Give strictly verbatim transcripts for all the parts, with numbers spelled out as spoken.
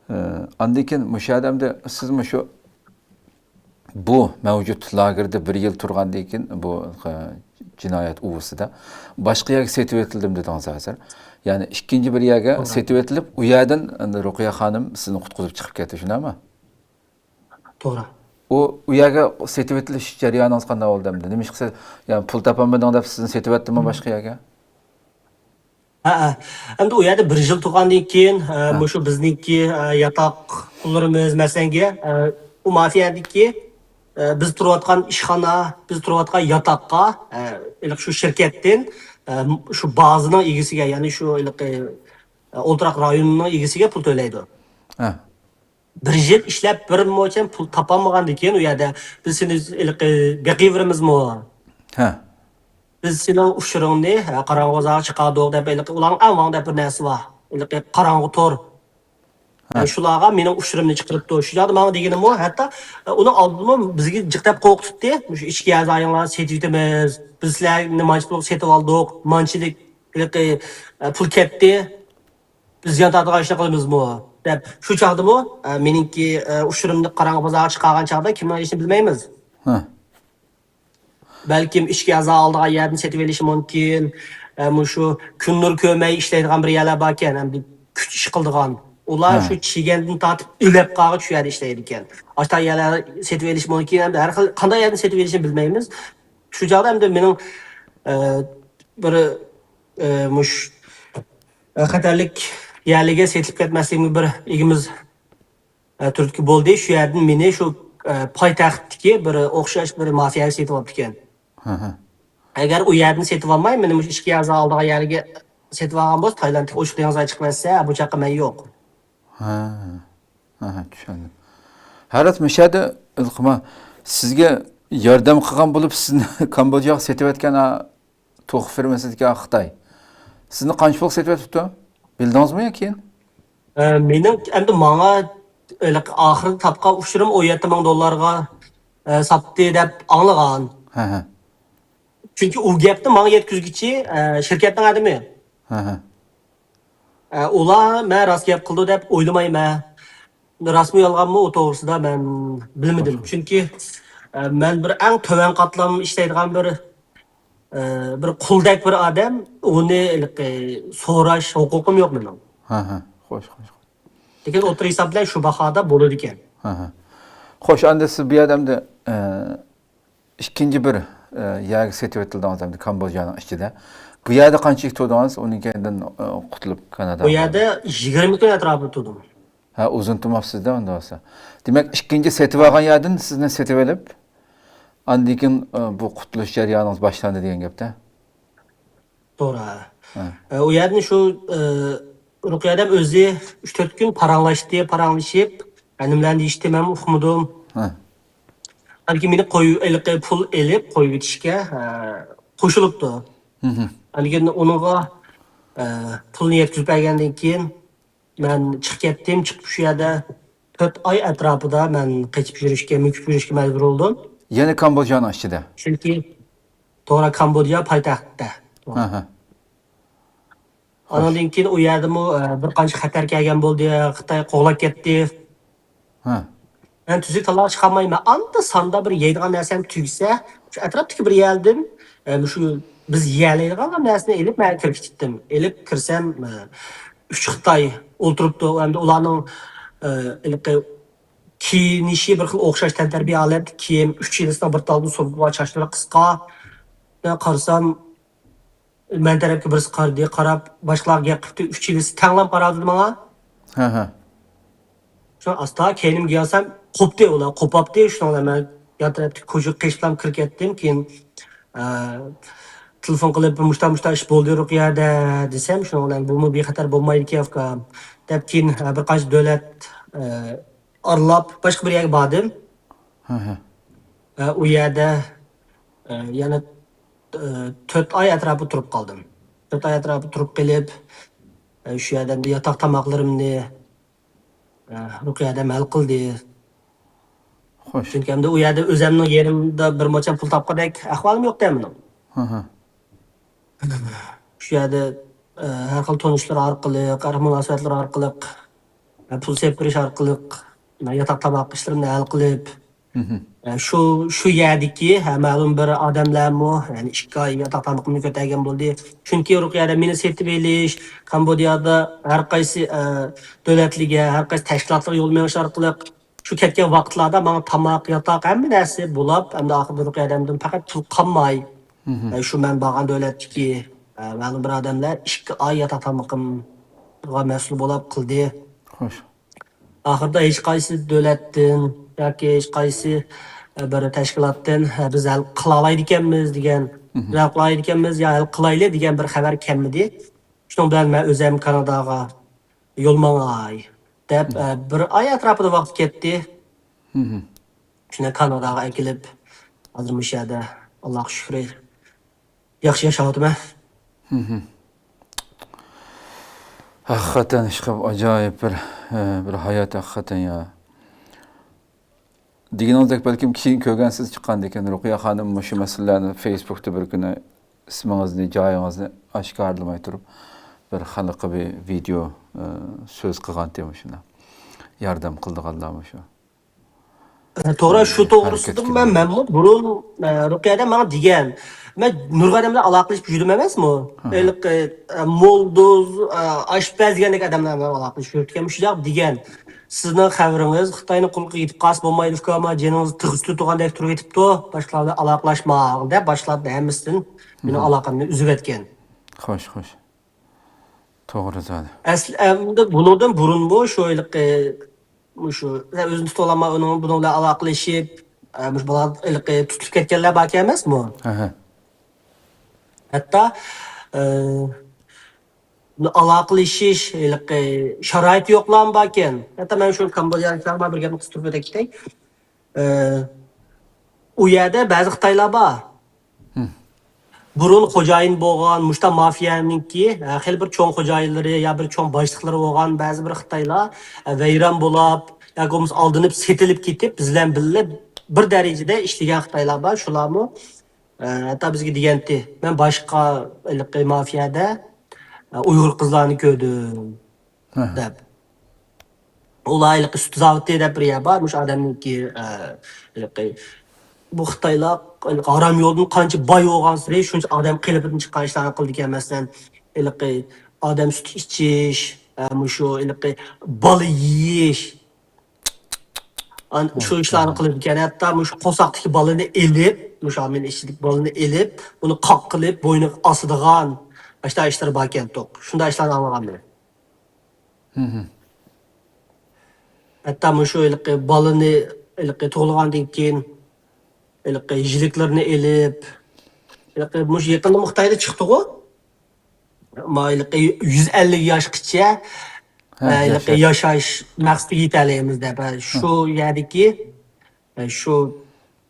ئە، ئاندىن كېيىن مۇشۇ يەردە ئەمدى سىز مۇشۇ بۇ مەۋجۇت لاگېردا بىر يىل تۇرغاندىن كېيىن بۇ، ئە، جىنايەت ئۇۋىسىدا باشقا يەرگە سېتىۋېتىلدىم دېدىڭىز ھازىر. يەنى ئىككىنچى بىر يەرگە توغرا. سېتىۋېتىلىپ، ئۇ يەردىن ئەمدى رۇقىيە خانىم سىزنى قۇتقۇزۇپ چىقىپ كەتتى، شۇنداقمۇ؟ توغرا. ئۇ، ئۇ يەرگە سېتىۋېتىلىش جەريانىڭىز قانداق بولدى ئەمدى؟ نېمىشقا سىز، يەنى پۇل تاپالمىدىڭ دەپ سىزنى سېتىۋەتتىمۇ باشقا يەرگە؟ ھەئە. ئەمدى ئۇ يەردە بىر يىل تۇرغاندىن كېيىن، ئە، ھە. مۇشۇ بىزنىڭكى، ئە، ياتاق قۇللىرىمىز، مەسىلەنگە، ئە، ئۇ مافىيەدىكى، ئە، بىز تۇرۇۋاتقان ئىشخانا، بىز تۇرۇۋاتقان ياتاققا، ئە، ھېلىقى شۇ شىركەتتىن، ئە، شۇ بازىنىڭ ئىگىسىگە، يەنى شۇ ھېلىقى، ئە، ئولتۇراق رايونىنىڭ ئىگىسىگە پۇل تۆلەيدۇ. ھە. بىر يىل ئىشلەپ، بىر موچەن پۇل تاپالمىغاندىن كېيىن، ئۇ يەردە بىز سېنى ھېلىقى بېقىۋېرىمىزمۇ؟ ھە. بىز سېنىڭ ئۇچۇرۇڭنى، ھە، قاراڭغۇ بازارغا چىقاردۇق دەپ، ھېلىقى ئۇلارنىڭ ئەڭ ۋاڭ دەپ بىر نەرسە بار. ھېلىقى قاراڭغۇ تور. ھە. ھە، شۇلارغا مېنىڭ ئۇچۇرۇمنى چىقىرىپتۇ. شۇ چاغدا ماڭا دېگىنىمۇ، ھەتتا، ئە، ئۇنىڭ ئالدىدىمۇ بىزگە جىق دەپ قورقۇتتى. مۇشۇ ئىچكى ئەزايىڭلارنى سېتىۋېتىمىز. بىز سىلەرنى مانچە پۇلغا سېتىۋالدۇق. مانچىلىك ھېلىقى، ئە، پۇل كەتتى. بىز زىيان تارتىدىغان ئىشنى قىلىمىزمۇ؟ دەپ، شۇ چاغدىمۇ، ئە، مېنىڭكى، ئە، ئۇچۇرۇمنى قاراڭغۇ بازارغا چىقارغان چاغدا كىمنىڭ ئىشىنى بىلمەيمىز. ھە. بەلكىم ئىچكى ئەزا ئالىدىغان يەردىن سېتىۋېلىشى مۇمكىن. ئە، مۇشۇ كۈن نۇر كۆرمەي ئىشلەيدىغان بىر يەرلەر باركەن، ئەمدى كۈچ ئىش قىلىدىغان. ئۇلار ھە. شۇ چىگەندىن تارتىپ ئۆلۈپ قالغۇچە شۇ يەردە ئىشلەيدىكەن. ئاشۇنداق يەرلەر سېتىۋېلىشى مۇمكىن، ئەمدى ھەر خىل قانداق يەردىن سېتىۋېلىشىنى بىلمەيمىز. شۇ چاغدا ئەمدى مېنىڭ، ئە، بىر، ئە، مۇش-، ئە، خەتەرلىك يەرلىگە سېتىلىپ كەتمەسلىكىمگە بىر ئىگىمىز، ئە، تۈرتكە بولدى. شۇ يەردىن مېنى شۇ، ئە، پايتەختتىكى بىر ئوخشاش بىر مافىيەگە سېتىۋاپتىكەن. ھە، ھە. ئەگەر ئۇ يەردىن سېتىۋالماي، مېنى مۇشۇ ئىچكى ئەزا ئالىدىغان يەرگە سېتىۋالغان بولسا، تايلاندتىكى ئوچۇق دېڭىز چىقىۋەتسە، بۇ چاغقا مەن يوق. ھە. ھە، ھە، چۈشەندىم. ھەرات مۇشەدە ئىلقىما سىزگە ياردەم قىلغان بولۇپ، سىزنى كامبودژاغا سېتىۋەتكەن، ھە، توخۇ فېرمىسىدىكى خىتاي. سىزنى قانچە پۇلغا سېتىۋېتىپتۇ؟ بىلدىڭىزمۇ يا كېيىن؟ ئە، مېنىڭ ئەمدى ماڭا ھېلىقى ئاخىرىدا تاپقان ئۇچۇرۇم ئون يەتتە مىڭ دوللارغا، ئە، ساتتى دەپ ئاڭلىغان. ھە، ھە. چۈنكى ئۇ گەپنى ماڭا يەتكۈزگۈچى، ئە، شىركەتنىڭ ئادىمى. ھە، ھە. ئە، ئۇلار مەن راست گەپ قىلىدۇ دەپ ئويلىمايمەن. راستمۇ يالغانمۇ ئۇ توغرىسىدا مەن بىلمىدىم. خوش، خوش. چۈنكى، ئە، مەن بىر ئەڭ تۆۋەن قاتلام ئىشلەيدىغان بىر، ئە، بىر قۇلدەك بىر ئادەم، ئۇنى ھېلىقى سوراش ھوقۇقۇم يوق مېنىڭ. ھە، ھە. خوش، خوش، خوش. لېكىن ئوتتۇرا ھېساب بىلەن شۇ باھادا بولىدىكەن. ھە، ھە. خوش، ئەمدى سىز بۇ يەردە ئەمدى، ئە، ئىككىنچى بىر، ئە، يەرگە سېتىۋېتىلدىڭىز ئەمدى كامبودژانىڭ ئىچىدە. بۇ يەردە قانچىلىك تۇردىڭىز؟ ئۇنىڭ كەينىدىن، ئە، قۇتۇلۇپ كاناداغا بۇ يەردە باردىڭىز. يىگىرمە كۈن ئەتراپىدا تۇردۇم. ھە، ئۇزۇن تۇرماپسىز-دە ئۇندا بولسا. دېمەك، ئىككىنچى سېتىۋالغان يەردىن سىزنى سېتىۋېلىپ، ئاندىن كېيىن، ئە، بۇ قۇتۇلۇش جەريانىڭىز باشلاندى دېگەن گەپ-تە. توغرا. ھە. ئە، ئۇ يەردىن شۇ، ئە، رۇقىيە ئادەم ئۆزى ئۈچ تۆت كۈن پاراڭلاشتى، پاراڭلىشىپ، ئە، نېمىلەرنى دېيىشتى، مەنمۇ ئۇقمىدىم. ھە. ئاندىن كېيىن مېنى قوي-، ھېلىقى پۇل ئېلىپ قويۇۋېتىشكە، ئە، قوشۇلۇپتۇ. ھىم. ئاندىن كېيىن ئۇنىڭغا، ئە، پۇلنى يەتكۈزۈپ بەرگەندىن كېيىن، مەن چىقىپ كەتتىم، چىقىپ شۇ يەردە تۆت ئاي ئەتراپىدا مەن قېچىپ يۈرۈشكە، مۆكۈپ يۈرۈشكە مەجبۇر بولدۇم. يەنە كامبودژانىڭ ئىچىدە؟ چۈنكى توغرا كامبودژا پايتەختىدە. ھە، ھە. خوش. ئانىڭدىن كېيىن ئۇ يەردىمۇ، ئە، بىر قانچە خەتەر كەلگەن بولدى، خىتاي قوغلاپ كەتتى. ھە. مەن تۈزۈك تاللاپ چىقالمايمەن. ئاندا ساندا بىر يەيدىغان نەرسەم تۈگىسە، شۇ ئەتراپتىكى بىر يەردىن، ئە، شۇ بىز يېيەلەيدىغان نەرسىنى ئېلىپ، مەن كىرىپ كېتىتتىم. ئېلىپ كىرسەم، ئە، ئۈچ خىتاي ئولتۇرۇپتۇ. ئەمدى ئۇلارنىڭ، ئە، ھېلىقى كىيىنىشى بىر خىل ئوخشاش، تەنتەربىيە ھالەتتە كىيىم، ئۈچ يىلىسىنىڭ بىر تالدا سومكا بار، چاچلىرى قىسقا. مەن قارىسام، مەن تەرەپكە بىرسى قارىدى، قاراپ، باشقىلارغا گەپ قىپتۇ، ئۈچىلىسى تەڭلەپ قاراۋاتىدۇ ماڭا. ھە، ھە. شۇڭا ئاستا كەينىمگە يانسام، قوپتى ئۇلار، قوپاپتى، شۇنىڭ بىلەن مەن يان تەرەپتىكى كوچىغا قېچىپلام كىرىپ كەتتىم. كېيىن، ئە، تېلېفون قىلىپ، «مۇشتا، مۇشتا ئىش بولدى رۇقىيەدە» دېسەم، شۇنىڭ بىلەن، «بۇمۇ بىخەتەر بولمايدىكەن، ئۇكام» دەپ، كېيىن، ئە، بىر قانچە دۆلەت، ئە، ئارىلاپ، باشقا بىر يەرگە باردىم. ھە، ھە. ئە، ئۇ يەردە، ئە، يەنە، ئە، تۆت ئاي ئەتراپىدا تۇرۇپ قالدىم. تۆت ئاي ئەتراپىدا تۇرۇپ قېلىپ، ئە، شۇ يەردە ئەمدى ياتاق تاماقلىرىمنى، ئە، رۇقىيە ئادەم ھەل قىلدى. خوش. چۈنكى ئەمدى ئۇ يەردە ئۆزەمنىڭ يېنىمدا بىر موچەن پۇل تاپقۇدەك ئەھۋالىم يوقتى مېنىڭ. ھە، ھە. شۇ يەردە، ئە، ھەر خىل تونۇشلار ئارقىلىق، ھەر خىل مۇناسىۋەتلەر ئارقىلىق پۇل سېلىپ بېرىش ئارقىلىق ياتاق تاماق ئىشلىرىمنى ھەل قىلىپ، شۇ، شۇ يەردىكى، ھە، مەلۇم بىر ئادەملەرمۇ، يەنى ئىككى ئاي ياتاق تامىقىمنى كۆتەرگەن بولدى. چۈنكى رۇقىيەدە مېنى سېتىۋېلىش، كامبودىيادا ھەر قايسى، ئە، دۆلەتلىگە، ھەر قايسى تەشكىلاتلارغا يول مېڭىش ئارقىلىق شۇ كەتكەن ۋاقىتلاردا ماڭا تاماق، ياتاق، ھەممە نەرسە بولاپ، ئەمدى ئاخىرىدا رۇقىيە ئادەمدىن پەقەت پۇل قالماي، ئە، شۇ مەن بارغان دۆلەتتىكى، ئە، مەلۇم بىر ئادەملەر ئىككى ئاي ياتاق تامىقىمغا مەسئۇل بولاپ قىلدى. خوش. ئاخىرىدا ھېچقايسى دۆلەتتىن ياكى ھېچقايسى، ئە، بىر تەشكىلاتتىن، ئە، «بىز ھەل قىلالايدىكەنمىز» دېگەن، «بىز ھەل قىلالايدىكەنمىز» يا «ھەل قىلايلى» دېگەن بىر خەۋەر كەلمىدى. شۇنىڭ بىلەن مەن ئۆزۈم كاناداغا يول ماڭاي دەپ، ئە، بىر ئاي ئەتراپىدا ۋاقىت كەتتى. شۇنى كاناداغا ئەكېلىپ، ھازىر مۇشۇ يەردە، ئاللاغا شۈكرى، ياخشى ياشاۋاتىمەن. ھەقىقەتەن ئىشقىلىپ ئاجايىپ بىر، بىر ھايات ھەقىقەتەن يا. دېگىنىڭىزدەك بەلكىم كېيىن كۆرگەنسىز چىققاندىكىن، رۇقىيە خانىم مۇشۇ مەسىلىلەرنى فېيسبۇكتا بىر كۈنى ئىسمىڭىزنى، جايىڭىزنى ئاشكارىلىماي تۇرۇپ، بىر خەلققە بىر ۋىدېئو، ئە، سۆز قىلغانتى مۇشۇنداق. ياردەم قىلىدىغانلار مۇشۇ. توغرا، شۇ توغرىسىدىمۇ مەن، مەنمۇ بۇرۇن، ئە، رۇقىيەدە ماڭا دېگەن. مەن نۇرغۇن ئادەم بىلەن ئالاقىلىشىپ يۈردۈم ئەمەسمۇ؟ ھېلىقى، ئە، مولدوز، ئە، ئاشپەز دېگەندەك ئادەملەر بىلەن ئالاقىلىشىپ يۈرۈپتىكەن مۇشۇنداق دېگەن. سىزنىڭ خەۋىرىڭىز خىتاينىڭ قولىغا يېتىپ قالسا بولمايدۇ ئۇكام، جېنىڭىز تىغ ئۈستىدە تۇرغاندەك تۇرۇۋېتىپتۇ، باشقىلار بىلەن ئالاقىلاشماڭ دەپ باشلاردىن ھەممىسىدىن مېنىڭ ئالاقەمنى ئۈزۈۋەتكەن. خوش، خوش. توغرا زادى. ئەسلى ئەمدى بۇنىڭدىن بۇرۇنمۇ شۇ ھېلىقى، مۇشۇ، سەن ئۆزۈڭنى تۇتۇۋالالماي ئۇنىڭ، بۇنىڭ بىلەن ئالاقىلىشىپ، ئە، مۇشۇ بالا ھېلىقى تۇتۇلۇپ كەتكەنلەر باركەن ئەمەسمۇ؟ ھەتتا، ئە، ئالاقىلىشىش ھېلىقى شارائىتى يوقلارمۇ باركەن. ھەتتا مەن شۇ كامبودژانىڭ بىر گەپنى قىستۇرۇپ ئۆتەي كېتەي. ئە، ئۇ يەردە بەزى خىتايلار بار. بۇرۇن خوجايىن بولغان مۇشۇنداق مافىيەنىڭكى، ئە، خېلى بىر چوڭ خوجايىنلىرى يا بىر چوڭ باشلىقلىرى بولغان بەزى بىر خىتايلار، ئە، ۋەيران بولاپ ياكى بولمىسا ئالدىنىپ سېتىلىپ كېتىپ، بىز بىلەن بىللە بىر دەرىجىدە ئىشلىگەن خىتايلار بار. شۇلارمۇ، ئە، ھەتتا بىزگە دېگەنتى، مەن باشقا ھېلىقى مافىيەدە، ئە، ئۇيغۇر قىزلارنى كۆردۈم. دەپ. ئۇلار ھېلىقى سۈت زاۋۇتى دەپ بىر يەر بار، مۇشۇ ئادەمنىڭكى، ئە، ھېلىقى، بۇ خىتايلار ھېلىقى ھارام يولدىن قانچە باي بولغانسېرى شۇنچە ئادەم قېلىپىدىن چىققان ئىشلارنى قىلىدىكەن. مەسىلەن، ھېلىقى ئادەم سۈتى ئىچىش، ئە، مۇشۇ ھېلىقى بالا يېيىش، شۇ ئىشلارنى قىلىدىكەن. ھەتتا مۇشۇ قورساقتىكى بالىنى ئېلىپ، مۇشۇ ھامىلە ئىچىدىكى بالىنى ئېلىپ، ئۇنى قاققىلىپ بوينىغا ئاسىدىغان، ئاشۇنداق ئىشلار باركەنتۇق. شۇنداق ئىشلارنى ئاڭلىغانمەن. ھەتتا مۇشۇ ھېلىقى بالىنى، ھېلىقى تۇغۇلغاندىن كېيىن ھېلىقى يىلىكلىرىنى ئېلىپ، ھېلىقى مۇشۇ يېقىندىمۇ خىتايدا چىقتىغۇ؟ ما ھېلىقى يۈز ئەللىك ياشقىچە ھېلىقى ياشاش مەقسىتىگە يېتەلەيمىز دەپ، ھە، شۇ يەردىكى، ھە، شۇ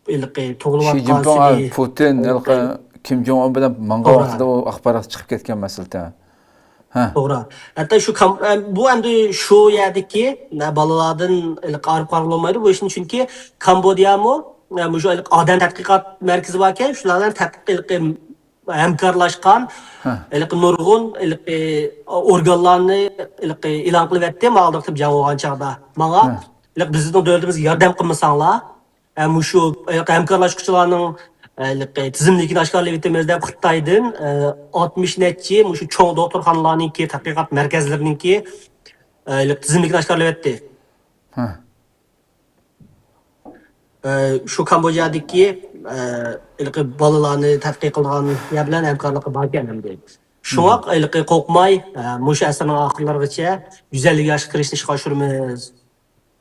ھېلىقى شى تۇغۇلۇۋاتقان جىنپىڭ، سىلى پۇتىن، ھېلىقى كىم جوڭ ئۇن بىلەن ماڭغان ۋاقتىدا ئۇ ئاخبارات چىقىپ كەتكەن مەسىلىدە. ھە. توغرا. ھەتتا شۇ كام-، ئە، بۇ ئەمدى شۇ يەردىكى، نە، بالىلاردىن ھېلىقى ئايرىپ قارىغىلى بولمايدۇ. بۇ ئىشنى چۈنكى كامبودىيەمۇ، ئە، مۇشۇ ھېلىقى ئادەم تەتقىقات مەركىزى باركەن، شۇلار بىلەن تەتقىق ھېلىقى ھەمكارلاشقان، ھە، ھېلىقى نۇرغۇن ھېلىقى ئورگانلارنى ھېلىقى ئېلان قىلىۋەتتى، ماڭا ئالدىرتىپ جەڭ بولغان چاغدا. ماڭا، ھە، ھېلىقى بىزنىڭ دۆلىتىمىزگە ياردەم قىلمىساڭلار، ھە، مۇشۇ ھېلىقى ھەمكارلاشقۇچىلارنىڭ، ھېلىقى تىزىملىكىنى ئاشكارىلاۋېتىمىز دەپ خىتايدىن، ئاتمىش نەچچە مۇشۇ چوڭ دوختۇرخانىلارنىڭكى، تەتقىقات مەركەزلىرىنىڭكى، ھېلىقى تىزىملىكىنى ئاشكارىلاۋەتتى. ھە. ئە، شۇ كامبودژادىكى، ئە، ھېلىقى بالىلارنى تەتقىق قىلىدىغان يەر بىلەن ھەمكارلىقى باركەن ئەمدى. شۇڭا ھېلىقى قورقماي، ئە، مۇشۇ ئەسىرنىڭ ئاخىرلىرىغىچە يۈز ئەللىك ياشقا كىرىشنى ئىشقا ئاشۇرىمىز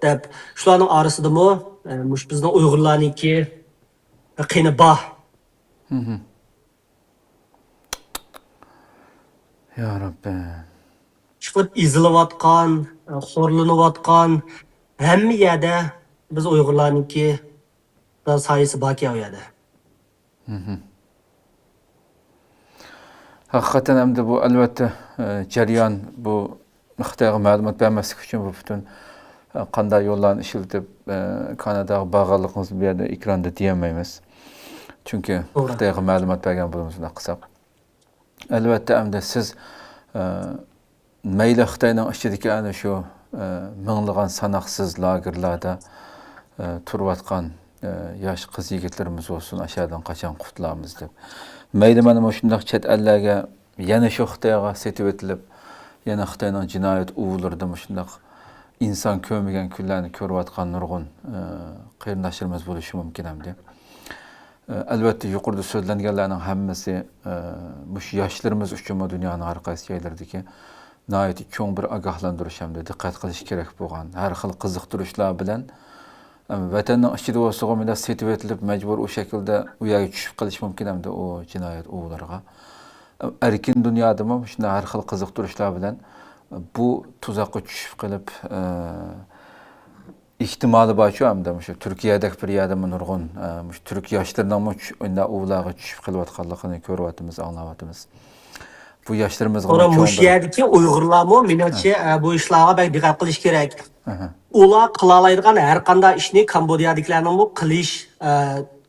دەپ، شۇلارنىڭ ئارىسىدىمۇ، ئە، مۇشۇ بىزنىڭ ئۇيغۇرلارنىڭكى قېنى بار. يا رەببى. ئىشقىلىپ ئېزىلىۋاتقان، خورلىنىۋاتقان ھەممە يەردە بىز ئۇيغۇرلارنىڭكى سايىسى باركەن ئۇ يەردە. ھەقىقەتەن ئەمدى بۇ ئەلۋەتتە، ئە، جەريان بۇ خىتايغا مەلۇمات بەرمەسلىك ئۈچۈن بۇ پۈتۈن، ئە، قانداق يوللارنى ئىشلىتىپ، ئە، كاناداغا بارغانلىقىڭىزنى بۇ يەردە ئېكراندا دېيەلمەيمىز. چۈنكى توغرا. خىتايغا مەلۇمات بەرگەن بولىمىز ئۇنداق قىلساق. ئەلۋەتتە، ئەمدى سىز، ئە، مەيلى خىتاينىڭ ئىچىدىكى ئەنە شۇ ئە، مىڭلىغان ساناقسىز لاگېرلاردا، ئە، تۇرۇۋاتقان، ئە، ياش قىز-يىگىتلىرىمىز بولسۇن، ئاشۇ يەردىن قاچان قۇتۇلامىز دەپ. مەيلى، مانا مۇشۇنداق چەت ئەللەرگە، يەنە شۇ خىتايغا سېتىۋېتىلىپ، يەنە خىتاينىڭ جىنايەت ئۇۋىلىرىدا مۇشۇنداق ئىنسان كۆرمىگەن كۈنلەرنى كۆرۈۋاتقان نۇرغۇن، ئە، قېرىنداشلىرىمىز بولۇشى مۇمكىن ئەمدى. ئەلۋەتتە، يۇقىرىدا سۆزلەنگەنلەرنىڭ ھەممىسى، ئە، مۇشۇ ياشلىرىمىز ئۈچۈنمۇ دۇنيانىڭ ھەر قايسى جايلىرىدىكى ناھايىتى چوڭ بىر ئاگاھلاندۇرۇش ھەمدە دىققەت قىلىش كېرەك بولغان ھەر خىل قىزىقتۇرۇشلار بىلەن، ئە، ۋەتەننىڭ ئىچىدە بولسىغۇ مۇنداق سېتىۋېتىلىپ، مەجبۇر ئۇ شەكىلدە ئۇ يەرگە چۈشۈپ قېلىش مۇمكىن ئەمدى ئۇ جىنايەت ئۇۋىلىرىغا. ئەركىن دۇنيادىمۇ شۇنداق ھەر خىل قىزىقتۇرۇشلار بىلەن بۇ تۇزاققا چۈشۈپ قېلىپ، ئە، ئېھتىمالى بارچۇ، ھەمدە مۇشۇ تۈركىيەدەك بىر يەردىمۇ نۇرغۇن، ئە، مۇشۇ تۈرك ياشلىرىنىڭمۇ چۈ-، ئۇنداق ئۇۋىلارغا چۈشۈپ قېلىۋاتقانلىقىنى كۆرۈۋاتىمىز، ئاڭلاۋاتىمىز. بۇ ياشلىرىمىزغىمۇ سورا چوڭ مۇشۇ بىر يەردىكى ئۇيغۇرلارمۇ، مېنىڭچە، ھە. ئە، بۇ ئىشلارغا بەك دىققەت قىلىش كېرەك. ئەھە. ئۇلار قىلالايدىغان ھەر قانداق ئىشنى كامبوديادىكىلەرنىڭمۇ قىلىش، ئە،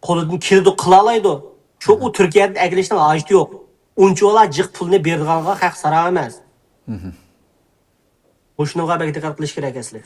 قولىدىن كېلىدۇ، قىلالايدۇ. شۇ ئەھە. ئۇ تۈركىيەدىن ئەكېلىشنىڭ ھاجىتى يوق. ئۇنچىۋالا جىق پۇلنى بېرىدىغانغا خەق ساراڭ ئەمەس. مھم. مۇشۇنىڭغا بەك دىققەت قىلىش كېرەك ئەسلى.